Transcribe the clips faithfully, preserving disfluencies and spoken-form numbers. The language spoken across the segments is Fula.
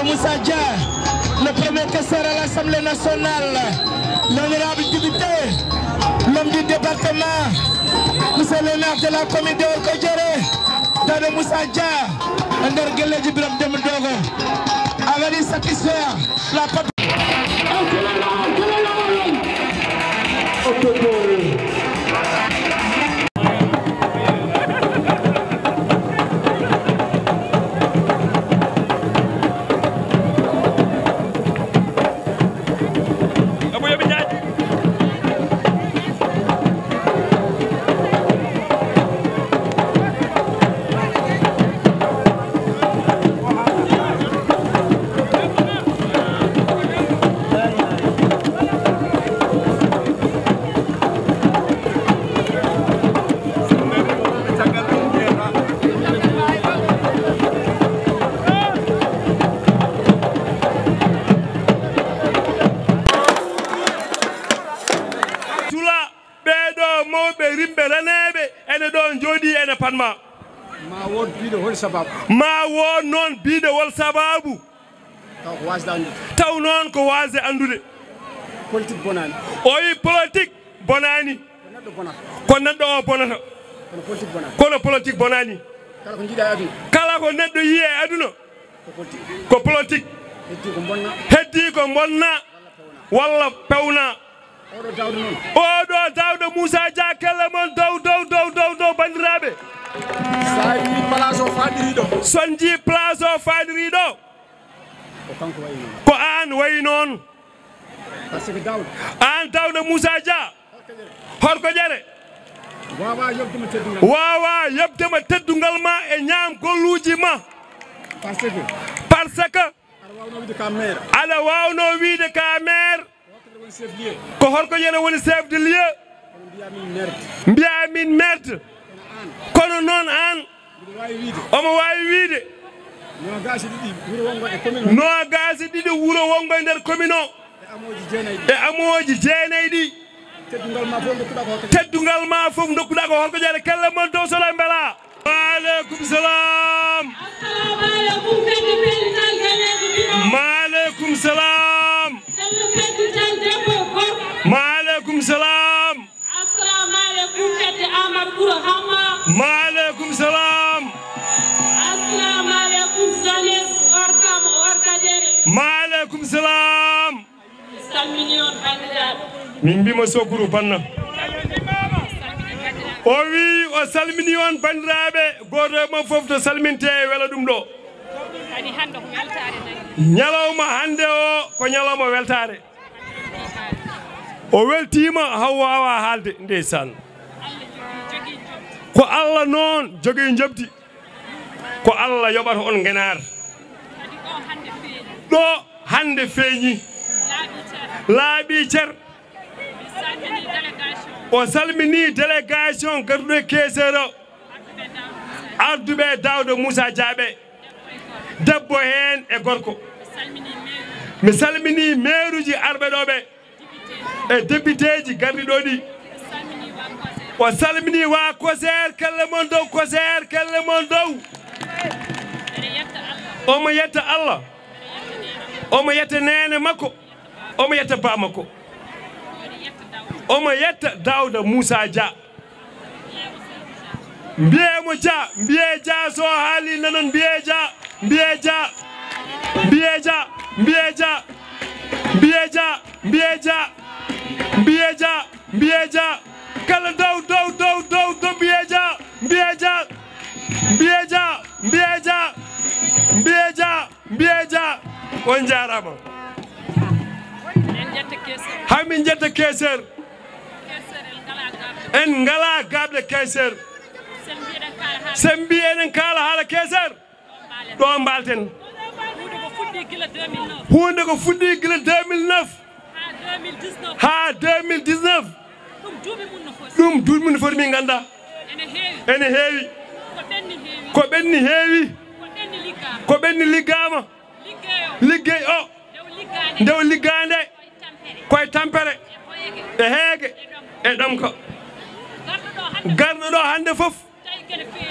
Moussa Dia, le premier questeur à l'Assemblée nationale, l'honorable député, l'homme du département, monsieur le maire de la commune de Orkodiéré, Daouda Moussa Dia, e nder galleeji Birame Demba Dogo, a waɗi satisfaire la pop- Tula, ɓee ɗoo mawɓe rimɓe raneeɓe ene ɗoo njooɗii ene panma. Ma wood biiɗo hol sababu? Ma wood noon biiɗo hol sababu? Taw ko waasde anndude. Taw noon ko waasde anndude. Politique bonaani. O wi politique bonaani. Ko neɗɗo bonata. Ko neɗɗo o bonata. Kono politique bonaani. Kono politique bonaani. Kala ko njiɗa e aduna. Kala ko neɗɗo yiyi e aduna. Ko politique. Ko politique. Heddi ko bonna. Heddi ko bonna. Walla pewna. Oɗo Daouda noon. Oɗo Daouda Moussa Dia, kelle mon dow, dow, dow, dow, dow, banndiraaɓe. So a yii place o faaɗiri ɗo. So njii place o faaɗiri ɗo. Ko kanko wayi noon. Ko aan wayi noon. Parce que Daouda. Aan Daouda Moussa Dia. Horkodiéré. Waawa yoɓde ma teddungal. Waawa yoɓde ma teddungal ma e ñaam golluuji ma. Parce que. Parce que. Aɗa waawnoo wiyde ka maire. Aɗa waawnoo wiyde ka maire. Ko Horkodiéré woni chef de lieu. Ko Horkodiéré woni chef de lieu. Kono mbiyaa min maire. Mbiyaa min maire. Kono aan. Kono noon aan. Mbiɗo waawi wiyde. Omo waawi wiyde. Noogaas e ɗiɗi wuro wonngo e commune o. Noogaas e ɗiɗi wuro wonngo e nder commune o. E amooji jeenayi ɗi. E amooji jeenayi ɗi. Teddungal ma fof ndokkuɗaa ko Horkodiéré. Teddungal ma fof ndokkuɗaa ko Horkodiéré, kelle mon dow so ɗon mbela. Wa aleykum salam. Assalamu aleykum, fedde pellital galle Dibino. Ma aleykum salam. Fedde pellital debbo e gorko. Ma aleykum salam. Assalamu aleykum, fedde Amadou Bourama. Ma aleykum salam. Assalamu aleykum, jeunesse Orkam, Orkadiéré. Ma aleykum salam. Mi salmini on, banndiraaɓe. Min mbima Sokuru Banna. O wi o salmini on, banndiraaɓe, gooto e mon fof to salminte e wela ɗum ɗo. Kadi hannde ko weltaare nani. Ñalawma hannde o ko ñalawma weltaare. O weltiima haw waawa haalde, ndeysaan. Ko Allah noon jogii njoɓdi. Ko Allah yoɓata on ngenaar. Ɗo hannde feeñi. Laaɓi cer. O salmini délégation garduɗo e Keeseer o. Arduɓe Daouda Moussa Dia ɓe. Debbo heen e gorko. Mi salmini meeruuji arɓe ɗo ɓe. E depiteeji garɗi ɗo ɗi. O salmini waa Koseer, kelle mon dow, Koseer, kelle mon dow. Omo yetta Allah. Omo yetta neene makko. Omo yetta ba makko. Omo yetta Daouda Moussa Dia. Mbiyee mo Dia, mbiyee Dia, so haali nanon, mbiyee Dia, mbiyee Dia, mbiyee Dia, mbiyee Dia, mbiyee Dia, mbiyee Dia, mbiyee Dia, mbiyee Dia. Kala dow, dow, dow, dow, dow, mbiyee Dia, mbiyee Dia, mbiyee Dia, mbiyee Dia, mbiyee Dia, mbiyee Dia. On njaaraama. En njetta Keeseer. Haa min njetta Keeseer. En ngalaa gaaɓle Keeseer. Sen mbi eɗen kaala haala Keeseer. Ɗo mbaalten. Huunde ko fuɗɗii gila deux mille neuf. Haa deux mille dix-neuf. Ɗum duuɓi mum no foti. Ɗum duuɓi mum no foti, min nganndaa. Ene heewi. Ko ɓenni heewi. Ko ɓenni liggaama. Liggey o. Nde o liggaa nde. Koye tampere. E heege. E ɗomka. Garɗo ɗo hannde fof.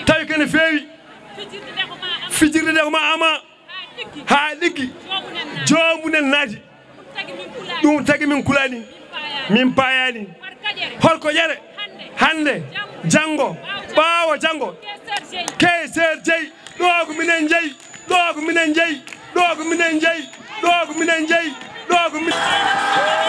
Tawi kene feewi. Fijirde nde ko ma ama. Haa liggi. Joomunen naati. Ɗum tagi min kulaani. Min paayaani. Horko ƴere. Hannde. Janngo. Ɓaawo janngo. Keeseer jeyi. Ɗo ko minen jeyi. Ɗo ko minen jeyi. Ɗo ko minen jeyi. Ɗo ko minen jeyi. Ɗo ko minen.